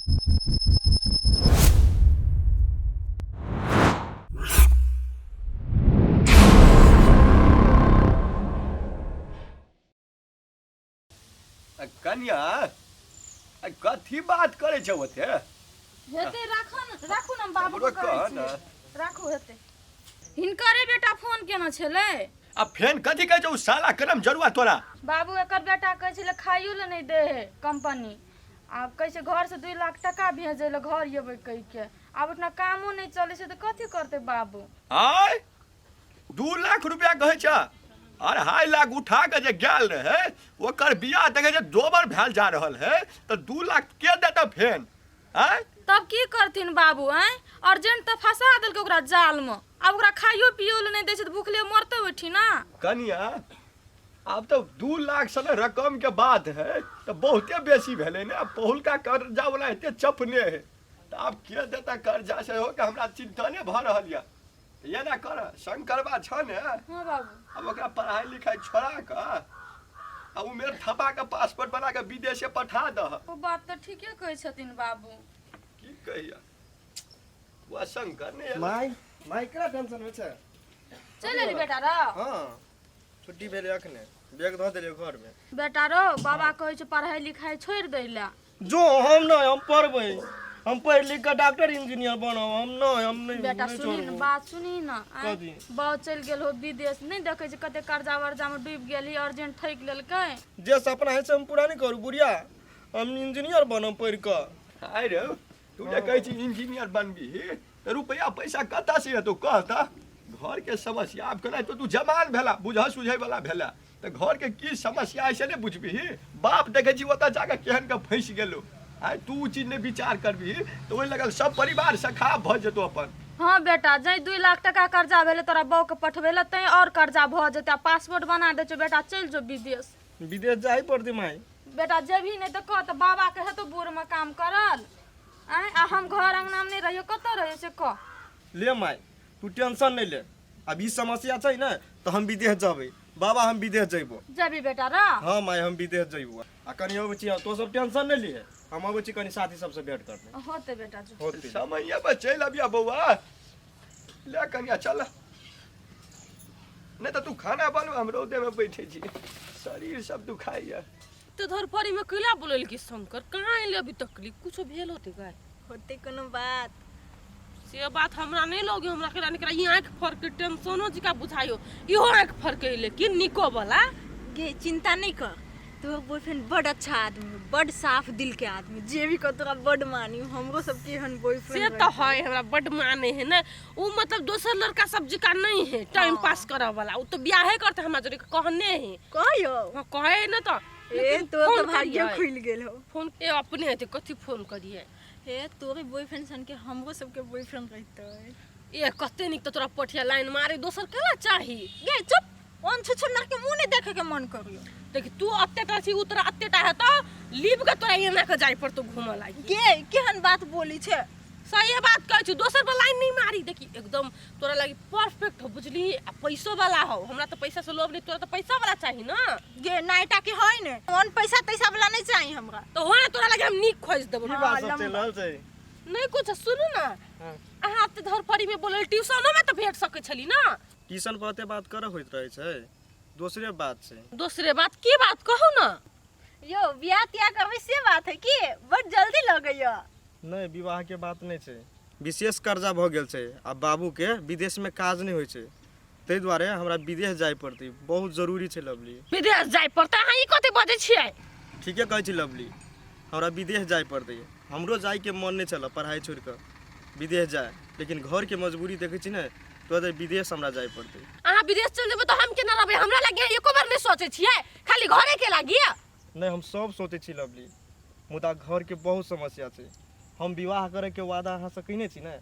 आ कनिया आ कथी बात करै छै ओते हेतै राखो ने राखू ने हम बाबू हमरो के करै कह छी ने। राखू हेतै हिनकरे बेटा फोन केने छलै आ फेन कथी कहै छै ओ साला करम जरुआ तोरा बाबू एकर बेटा कहै छलै खाइयो लए नहि दै है कंपनी आब कहै छै घरसँ 2 लाख टका भेजै लए घर एबै कहि के आब उतना कामो नहि चलै छै तऽ कथी करतै बाबू आय 2 लाख रुपया कहै छ 2.5 लाख उठा के जे गेल रहै ओकर बियाह देखै छै दोबर भेल जा रहल है तऽ 2 लाख के देतै फेन आय तब की करथिन बाबू आँय अर्जेंट तऽ फंसा देलकै ओकरा जालमे आब ओकरा खाइयो पियो लए नहि दै छै तऽ भुखले मरतै ओहिठिना कनिया आब तऽ 2 लाख सन रकम के बात है तऽ बहुते बेसी भेलै ने आब पहुलका कर्जा वाला एते चपने है तऽ आब के देता कर्जा से हो के हमरा चिंता नहि भऽ रहल यऽ एना कर शंकरबा छ ने हाँ बाबू आब ओकरा पढ़ाई लिखाई छोड़ा कऽ आ उमेर थपा कऽ पासपोर्ट बना कऽ विदेशे पठा दह ओ बात तऽ ठीके कहै छथिन बाबू की कहिया वह शंकर ने माय माय केना टेंशन होइ छै चलि एली बेटा रौ हँ छुट्टी भेलै अखने बैग धऽ देलियै घरमे बेटा रौ बाबा कहै छै पढ़ाई लिखाई छोड़ि दै लए जो हम नहि हम पढ़बै हम पढ़ि लिख कऽ डॉक्टर इंजीनियर बनब हम नहि हम नहि बेटा नहि सुनी ने छोड़बो। बात सुनी ने आँय? कथी? बाउ चलि गेल हो विदेश नहि देखै छै कते कर्जा वर्जा मे डूबि गेल ही अर्जेंट ठकि लेलकै जे सपना है से हम पूरा नहि करू बुढ़िया हम इंजीनियर बनब पढ़ि कऽ आइ रे तू जे कहै छी इंजीनियर बनबी तऽ रुपैआ पैसा कतऽ से हेतौ कह तऽ घरके समस्या आब केना तो तू जवान भेला बुझऽ सुझै वाला भेला तऽ घरके की समस्या है से नहि बुझबिही बाप देखै छी ओतऽ जाकऽ केहन के फँसि गेलो आइ तू ओ चीज नहि विचार करबिही तऽ ओहि लगल सब परिवार सखा भऽ जेतौ अपन हँ बेटा जै 2 लाख टका कर्जा भेलै तोरा बाउके पठबै लए तैं आओर कर्जा भऽ जेतै आ पासपोर्ट बना दै छौ बेटा चलि जो विदेश विदेश जाही पड़तै माय बेटा जेबही नहि तऽ कह तऽ बाबाके हेतौ बूढ़मे काम करल आँय आ हम घर अङ्गनामे नहि रहियो कतऽ रहियो से कह ले माय तू टेंशन नहि ले अब ई समस्या छै ने तऽ हम विदेश जेबै बाबा हम विदेश जइबो जेबही बेटा र हाँ माय हम विदेश जइबो आ कनि अबै छी तो सब टेंशन नहि लिहे हम अबै छी कनि साथी सबसँ भेंट करने होतै बेटा जो होतै समय पर चलि अबिया बौआ ले कनिया चल नहि तऽ तू खाना बनब हम रौदे में बैठे छी शरीर सब दुखाइया तो धरफड़ी में कैला बोलल कि शंकर कहाँ एले अभी तकली कुछो भेल होते गाय होते कोनो बात से बात हमरा नहीं लगे हमरा केरा निकरा ई आँख फरके टेंशनो जिका बुझाइयो इहो आँख फरके लेकिन निको वाला गे चिंता नहीं कर तोहर बॉयफ्रेंड बड अच्छा आदमी हो, बड साफ दिल के आदमी जे भी कह तोरा बड मानी हमरो सबके एहन से बॉयफ्रेंड तो है हमरा बड माने है ने उ मतलब दोसर लड़का सब जिका नहीं है टाइम पास करे वाला उ तो ब्याहे करते हमरा जोरे कहने है कहियो हाँ कहे न तो ए लेकिन तोर तो फोन भाग्य करियै। खुलि गेल हो फोन ए अपने हेतै कथी फोन करिए हे तोरे बॉयफ्रेंड सन के हमरो सबके बॉयफ्रेंड रहितै ए कते नीक तऽ तोरा पठिया लाइन मारे दोसर केला चाही गे चुप ओन छुछुन्नर के मुंह नहीं देखे के मन करियो देखी तू अत्ते टा छी उ तोरा अत्ते टा हेतौ लीप के तोरा एना के जाय पड़तौ घूमऽ लागी गे केहन बात बोली छे सही बात कहै छी दोसर पर लाइन नहीं मारी देखी एकदम तोरा लागी परफेक्ट हो बुझली आ पैसो वाला हो हमरा तऽ पैसा से लोभ नहीं तोरा तऽ पैसा वाला चाही ना गे नाइटा के होय ने ओन पैसा तैसा वाला नहीं चाहिए हमरा तऽ हो ने तोरा लागी हम नीक खोज देबो की बात सब चलि रहल छै नहीं कुछ सुनू ना हाँ। अहाँ तऽ धरफड़ी में बोलल ट्यूशनो में तऽ भेट सकै छली ना ट्यूशन पर ओते बात करऽ होइत रहै छै दोसरे बात छै दोसरे बात की बात कहू ना यो बियाह तियाह करबै से बात है की बड जल्दी लगैया नहि विवाहके बात नहि छै विशेष कर्जा भऽ गेल छै आ बाबूके विदेशमे काज नहि होइ छै ताहि दुआरे हमरा विदेश जाय पड़तै बहुत जरूरी छै लवली विदेश जाय पड़तै अहाँ ई कथी बजै छियै ठीके कहै छी लवली हमरा विदेश जाय पड़तै हमरो जायके मन नहि छलए पढ़ाइ छोड़ि कऽ विदेश जाय लेकिन घरके मजबूरी देखै छी ने तो विदेश हमरा जाय पड़तै अहाँ विदेश चलि जेबै तऽ हम केना रहबै हमरा लागी अहाँ एको बार नहि सोचै छियै खाली घरे के लागी नहि हम सब सोचै छी लवली मुदा घरके बहुत समस्या छै हम विवाह करैके वादा अहाँसँ कयने छी ने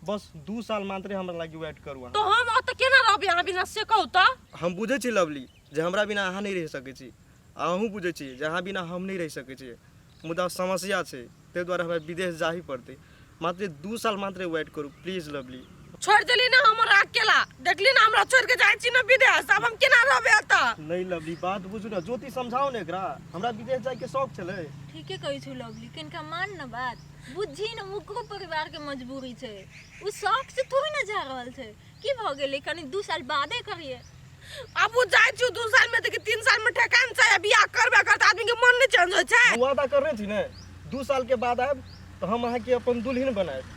बस 2 साल मात्रे हमरा लागी वेट करू अहाँ तऽ हम ओतऽ केना रहबै अहाँ बिना से कहू तऽ हम बुझै छी लवली जे हमरा बिना अहाँ नहि रहि सकै छी आ अहूँ बुझै छी जे अहाँ बिना हम नहि रहि सकै छी मुदा समस्या छै ताहि दुआरे हमरा विदेश जाही पड़तै मात्र 2 साल मात्रे वेट करू प्लीज लवली छोड़ि देली ना हमरा अकेला देखली ना हमरा छोड़ि के जाइ छी ना विदेश आब हम केना रहबै एतऽ नहीं लवली बात बुझू ना ज्योति समझाओ ने एकरा हमरा विदेश जाइके शौक छलै ठीके कहै छौ लवली कनिका मान न बात बुझी न ओकरो परिवार के मजबूरी छै ओ शौक से थोड़ी ना जा रहल छै की भऽ गेलै कनि 2 साल बादे करिए। आब ओ जाइ छी 2 साल में तऽ 3 साल में ठेकान छै आ बियाह करबे करतै आदमी के मन नहि चेंज होइ छै। हम वादा करने छी ने 2 साल के बाद आयब तऽ हम अहाँके अपन दुल्हन बनायब।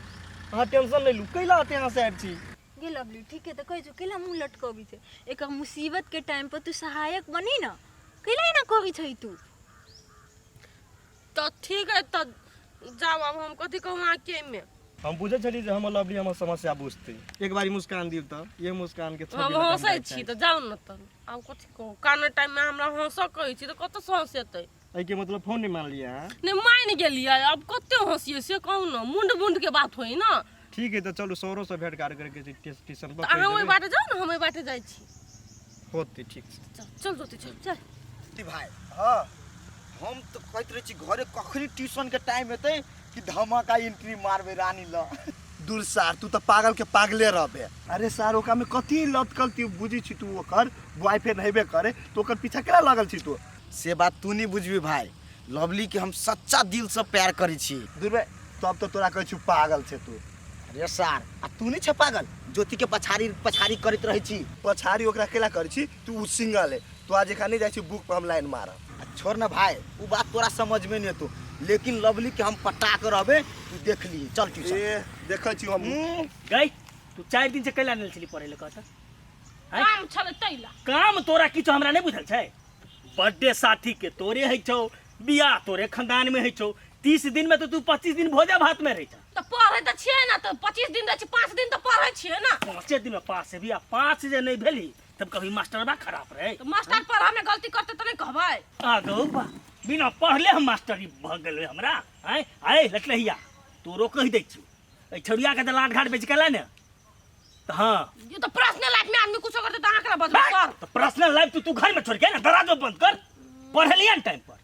अहाँ टेंशन नहीं लू। कैला अते अहाँ से आबि छी? गे लवली, ठीक है तऽ कहै छौ, कैला मुँह लटकबै छै? एकर मुसीबत के टाइम पर तू सहायक बनी न, कैला एना करै छै तू? तऽ ठीक है, तऽ जाउ। आब हम कथी कहू अहाँके एहिमे? हम बुझै छली जे हमर लवली हमर समस्या बुझतै। एक बारी मुस्कान दियौ तऽ ये मुस्कान के हम हँसै छी तऽ जाउ ने। तऽ आब कथी कहू? काने टाइम में हमरा हँसऽ कहै छी तऽ कतऽसँ हँसेतै? एहिके मतलब फोन नहीं मानलियै अहाँ? नहि मानि गेलियै। आब कते हँसियै से कहू ने। मुंड मुंड के बात होइ ने। ठीक है, तऽ चलू, सौरो से भेंट घाट करके छै स्टेशन पर। तऽ अहाँ ओहि बाटे जाउ ने, हम ओहि बाटे जाइ छी। होतै, ठीक छै। चल चल ज्योति, चल चल। भाई, हाँ, हम तऽ कहैत रहै छी घरे कखनी ट्यूशन के टाइम हेतै कि धमाका एंट्री मारबै रानी ल। दूर सार, तू तऽ पागल के पागले रहबे। अरे सार, ओकरा में कथी लटकल ती बुझी छी तू? ओकर बॉयफ्रेंड हेबे करे तो ओकर पीछा केना लगल छी तू? से बात तू नहीं बुझबी भाई, लवली के हम सच्चा दिल से प्यार करै छी। दूर बे, तब तऽ तोरा कहै छी पागल छे तू। अरे सार, आ तू नहीं छे पागल? ज्योति के पछाड़ी पछाड़ी करैत रहै छी। पछाड़ी ओकरा केला करै छी तू? उ सिंगल है, तो आज जेका नहीं जाइ छी बुक पर हम लाइन मारब। आ छोड़ ना भाई, उ बात तोरा समझ में नहीं एतो, लेकिन लवली के हम पटा के रहबे, तू देख ली। चल ट्यूशन। ए, देखै छी हम। गई, तू 4 दिन से कैला आनल छली पढ़े ले, कहत? आँय? काम छलै तैला। काम तोरा किछु हमरा नहि बुझल छै। बर्थडे साथी के तोरे होइ छौ, बियाह तोरे खानदान में होइ छौ। 30 दिन में तो तू 25 दिन भोजा भात में रहै छ। तऽ पढ़ै तऽ छियै ने। तऽ 25 दिन रहै छी, 5 दिन तऽ पढ़ै छियै ने। पाँचे दिन में पास हेबी आ पाँच जे नहि भेली तब कभी मास्टरबा खराब रहे। तऽ मास्टर पढ़ऽ में गलती करतै तऽ नहि कहबै? आ गौ बा, बिना पढ़ले हम मास्टरी भऽ गेलै हमरा। आँय आय लटलहिया, तोरो कहि दै छियौ, एहि छौड़िया के तऽ लाट घाट बेच के ने तऽ हाँ। ये तऽ पर्सनल लाइफ में आदमी कुछो करतै तऽ अहाँ केना बजबै सर? तऽ पर्सनल लाइफ तू घर में छोड़ के ना दराजो बंद कर। पढ़लियै ने टाइम पर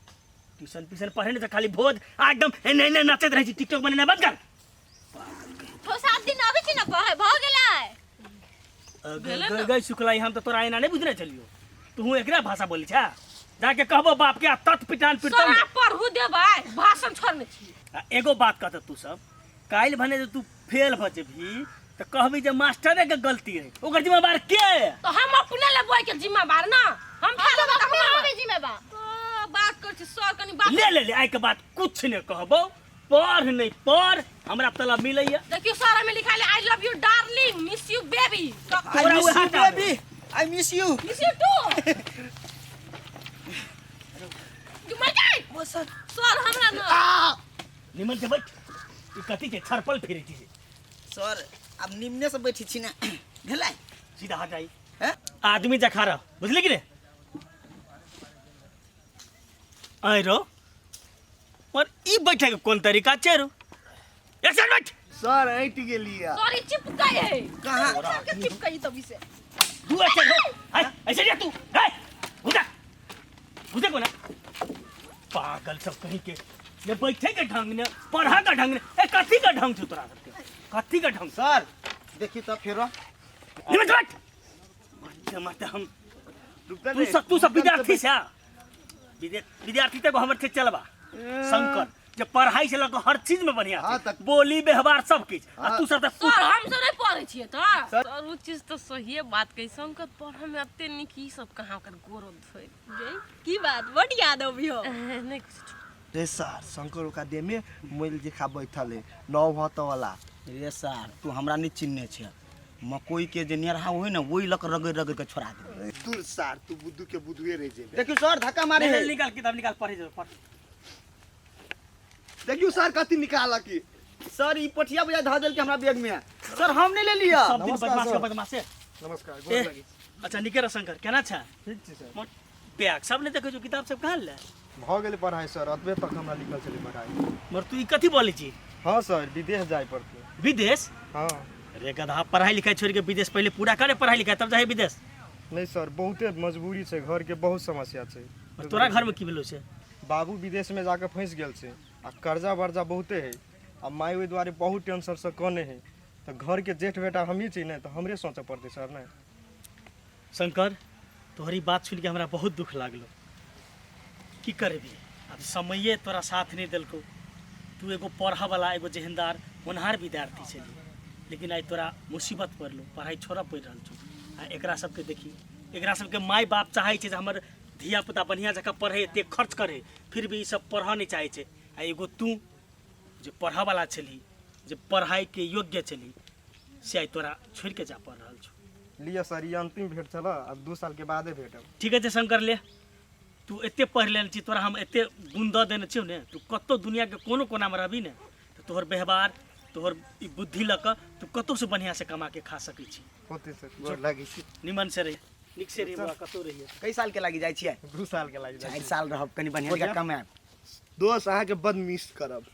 ट्यूशन ट्यूशन पढ़े ने तऽ खाली भोज आ एकदम एने एने नाचैत रहै छी। टिकटॉक बनेनाइ बंद कर। तो 7 दिन अबै छी ने पढ़े, भऽ गेलै। भेलै ने। गई शुक्ला, हम तऽ तोरा एना नहि बुझने छलियौ। तू एकरा भाषा बोलै छा? जाके कहबो बाप के आ तत पिटान सर पिटतौ ने। आब पढ़ू देबै, भाषण छोड़ने छी। आ एगो बात कहत, तू सब काल्हि भने जे तू फेल भऽ जेबही तऽ कहबी जे मास्टरे के गलती है, ओकर जिम्मेवार के है? तऽ हम अपने लेबै के जिम्मेवार ना, हम हम फेल सब होबै तऽ अपने हम होबै जिम्मेवार। ओ, बात करै छी सर, कनी बात। ले ले ले, आइ के बाद कुछ नहि कहबो। पढ़ नहि पढ़, हमरा तलब मिलैया। देखियौ सर, हमें लिखा ले, I love you darling, miss you baby. I तोरा मिस उएह you टा baby, I miss you. Miss you too. मर गई सर। सर, हमरा ना निमन से बैठ। ई कथी छै, छरपल फिरै छी? सर, आब निम्ने से बैठी छी ने, भेलै? सीधा हटाई। हैं? आदमी जखा रह, बुझली कि ने? आइ रो पर ई बैठे के कोन तरीका छै रो? एक साइड बैठ। सर, ऐट गेलियै। सर, ई चिपकै है। कहाँ? के चिपकै तभी से। तू ऐसे हो, आइ ऐसे जा तू। आइ घुसा घुसे को ना। पागल सब कहीं के ने बैठे के ढंग ने पढ़ा के ढंग ने। ए, कथी के ढंग छौ तोरा सबके? कथी के ढंग? सर, देखी तऽ फेरो। निमन से बैठ। मरते मरते हम तू सब विद्यार्थी से विद्यार्थी तक हमर छै चलबा शंकर जे पढ़ाई से लऽ कऽ हर चीज में बढ़िया हाँ, छै। बोली व्यवहार सब किछु आ तू सब तऽ सर, हम सब नहीं पढ़ै छियै तऽ सर, ओ चीज तऽ सहिए बात कही। शंकर पढ़ऽ में एते नीक, ई सब कहाँ ओकर गोरो धोइ गई। की बात, बड याद अभी हो? नहि कुछ। रे सर, शंकर ओकरा देह में मैल जेखा बैठल है, नौ भत वाला। रे सार, तू हमरा नहीं चिन्हने छे। मकई के जे नेरहा होइ ने, ओहि लऽ कऽ रगड़ि रगड़ि कऽ छोड़ा देबै। तू सार, तू बुद्धू के बुद्धुए रह जेबे। देखियौ सर, धक्का मारे नहीं, है। नहीं, निकाल किताब निकाल, पढ़े जो, पढ़। देखियो सर, कथी निकाल की। सर, ई पोठिया बुझा धऽ देलकै हमरा बैग में। सर, हम नहीं ले लिया। सब दिन नमस्कार, बदमाश के सर। बदमाश है। नमस्कार, ए, गोर लगी। अच्छा, निके रह शंकर, केना छै? ठीक छै सर। मोट बैग सब नहि देखै छौ, किताब सब कहाँ ले? भऽ गेलै पढ़ाइ सर, एतबे तक हमरा लिखल छलै पढ़ाइ। मगर तू ई कथी बोलै छी? हँ सर, विदेश जाय पड़तै। विदेश? हँ। रे गधा, पढ़ाई लिखाई छोड़ के विदेश? पहले पूरा करे पढ़ाई लिखाई, तब जाहे विदेश। नहीं सर, बहुते मजबूरी छै, घरके बहुत समस्या छै। और तोरा घर में की भेलो छै? बाबू विदेशमे जाकऽ फँसि गेल छै आ कर्जा वर्जा बहुते है आ माय ओहि दुआरे बहुत टेंशनसँ कने है। तऽ घरके जेठ बेटा हमही छी ने, तऽ हमरे सोचऽ पड़तै सर ने। शंकर, तोहरी बात सुनि के हमरा बहुत दुख लागलो। की करबी, आब समये तोरा साथ नहीं देलको। तू एगो पढ़ऽ वाला, एगो जेहनदार होनहार विद्यार्थी छली, लेकिन आइ तोरा मुसीबत पड़लो, पढ़ाई छोड़ऽ पड़ि रहल छौ। आ एकरा सबके देखी, एकरा सबके माय बाप चाहै छै जे हमर धिया पुता बढ़िआँ जकाँ पढ़े, एते खर्च करे, फिर भी ई सब पढ़ऽ नहि चाहै छै। आ एगो तू जे पढ़ऽ वाला छली, जे पढ़ाइके योग्य छली, से आइ तोरा छोड़िके जा पड़ रहल छौ। लिअ सर, ई अंतिम भेंट छल, आब 2 सालके बादे भेटब। ठीक छै शंकर, ले तू एते पढ़ि लेने छी, तोरा हम एते गुण दऽ देने छियौ ने, तू कतहु दुनियाके कोनो कोनामे रहबही ने तऽ तोहर व्यवहार, तोहर ई बुद्धि लऽ कऽ तू कतहुसँ बढ़िआँसँ कमाके खा सकै छी। होतै सर। गोर लागै छी। निमन से रही, नीक से रही बौआ, कतहु रहिए। कई साल के लागि जाइ छियै? 2 साल के लागि जाइ। 4 साल रहब, कनि बढ़िआँ जकाँ कमायब। दोस्त, अहाँके बड मिस करब।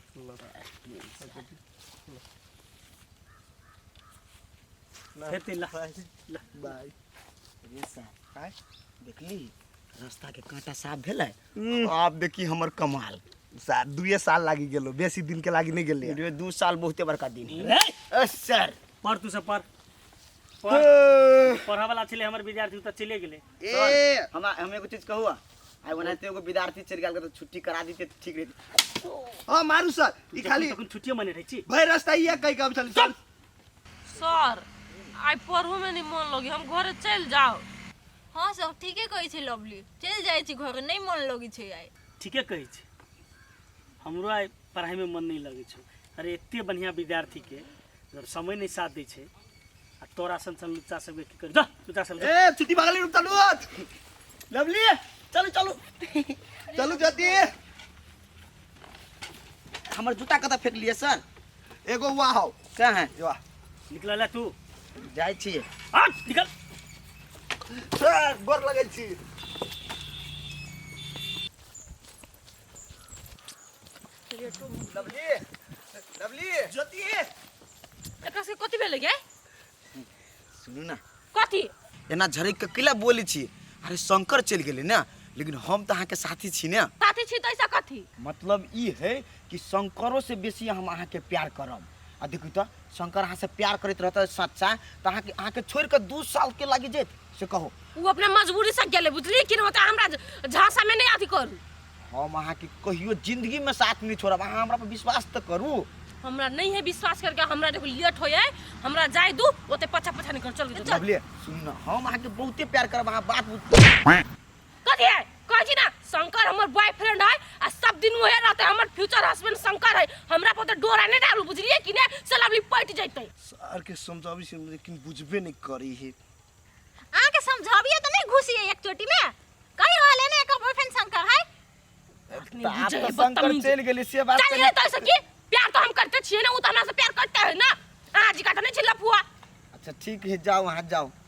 हेतै ला। बाय। रे साहब, देखली रास्ता के कांटा साफ भेलै? आब देखी हमर कमाल। सर, 2 साल लागि गेलो, बेसी दिन के लागि नहीं गेलै। रे, 2 साल बहुते बड़का दिन है। रे! ए सर, पढ़ तू सब, पढ़ पढ़ऽ वाला छलै हमर विद्यार्थी, तऽ चले गेलै। ए हम एगो चीज कहू, आइ ओनाहिते एगो विद्यार्थी चलि गेल तऽ छुट्टी करा दिते तऽ ठीक रहितै। हाँ मारू सर, ई खाली तखन छुट्टियो मने रहै छी। भरि रास्ता इएह कहि के आबै छलै सर। सर, आइ पढ़ू में नहीं मन लगे, हम घरे चलि जाओ। हाँ सर, ठीके कहै छै लवली, चलि जाइ छी घरे, नहि मन लगै छै आइ। ठीके कहै छै, हमरो आइ पढ़ाइमे मन नहि लगै छौ। अरे एते बढ़िआँ विद्यार्थीके जब समय नहि साथ दै छै, आ तोरा सन सन लुच्चा सबके की करी? जा लुच्चा सब जा। ए छुट्टी भागली, रुक, चलू लवली, चलू चलू चलू ज्योति। हमर जूता कतऽ फेकलियै सर? एगो हुआ हो। कहाँ है? वाह। निकल ले तू। जाइ छियै। हट निकल। सर, गोर लगै छी। Lovely, lovely. ज्योति, एकरा से कथी भेलै गे? सुनू ना। कथी? एना झरकि के कैला बोलै छी? अरे शंकर चलि गेलै ने, लेकिन हम तऽ अहाँके साथी छी ने। साथी छी तऽ ऐसा कथी? मतलब ई है कि शंकरो से बेसी हम अहाँके प्यार करब। आ देखू तऽ शंकर अहाँ से प्यार करैत रहता सच्चा, तऽ अहाँके छोड़ि कऽ 2 साल के लागि जायत से कहू? ओ अपना मजबूरी से गेलै, बुझलियै कि नहि? हमरा झांसा में नहीं अथी करू। हम अहाँके कहियो जिंदगी में साथ नहीं छोड़ब, अहाँ हमरा पर विश्वास तऽ करू। हमरा नहीं है विश्वास करके, हमरा देखो लेट हो जाए, हमरा जाय दू, ओते पछा पछा नहीं कर, चल चल। लवली सुन ना, हम अहाँके बहुते प्यार करब, अहाँ बात बुझ। कथी है कहै छी ना, शंकर हमर बॉयफ्रेंड है आ सब दिन वहे रहते, हमर फ्यूचर हस्बैंड शंकर है। हमरा पर तऽ डोरा नहीं डालू, बुझलियै कि नहीं? से लवली पटि जैतै। सर के समझाबै छी लेकिन बुझबे नहीं करी है। अहाँके समझाबिए तऽ नहीं घुसिए एक चोटी में, कहि रहल है ने एकर बॉयफ्रेंड शंकर है। तऽ आब तऽ शंकर चलि गेलै से बात। चल गेलै तऽ ऐसे की? प्यार तो हम करते छियै ने, उ तऽ हमरा से प्यार करते है ना, अहाँ जी का तऽ नहीं छी लफुआ। अच्छा ठीक है, जाओ अहाँ जाओ।